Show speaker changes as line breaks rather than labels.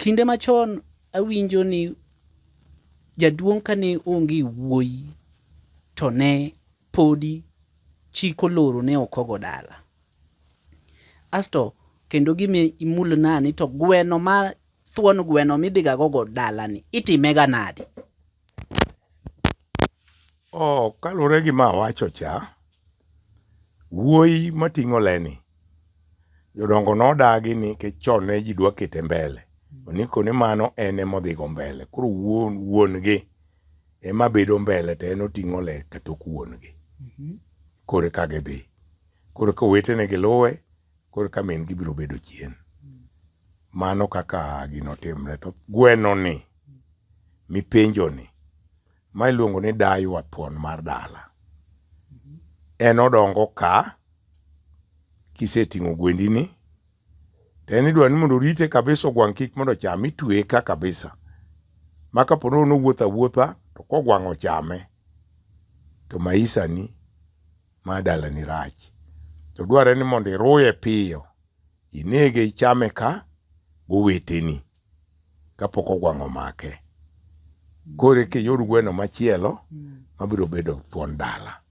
Kinde machon awinjo ni jaduong' kane onge wuoyi to ne podi chik oloro ne ok ogo dala. Asto kendo gima imulna ni to gweno ma thuon gweno midhiga go go dala ni itime ga nade?
Oh, kaluwore gi ma awacho cha, wuoyi mating'o le ni, jodongo nodagi nikech chon ne ji dwa kete mbele. Oniko ni mano en ema odhigo mbele. Koro wuon wuon gi ema bedo mbele to en oting'o le ka tok wuon gi. Koro eka gidhi. Koro ka owetene gi luwe, koro ka min gi biro bedo chien. Mano kaka gino timre. To gweno ni mipenjo ni, ma iluongo ni daywa thuon mar dala. En odongo ka kiseting'o gwendi ni, to en idwa ni mondo orite kabisa ogwang' kik mondo ochame, itweye ka kabisa. Ma kapo ni owuotho awuotha to kogwang' ochame to maisha ni ma dalani rach. To dwarre ni mondo iruye piyo, inege ichame ka goweteni kapok ogwang' omake. Koro eka iyud gweno machielo mabiro bedo thuon dala.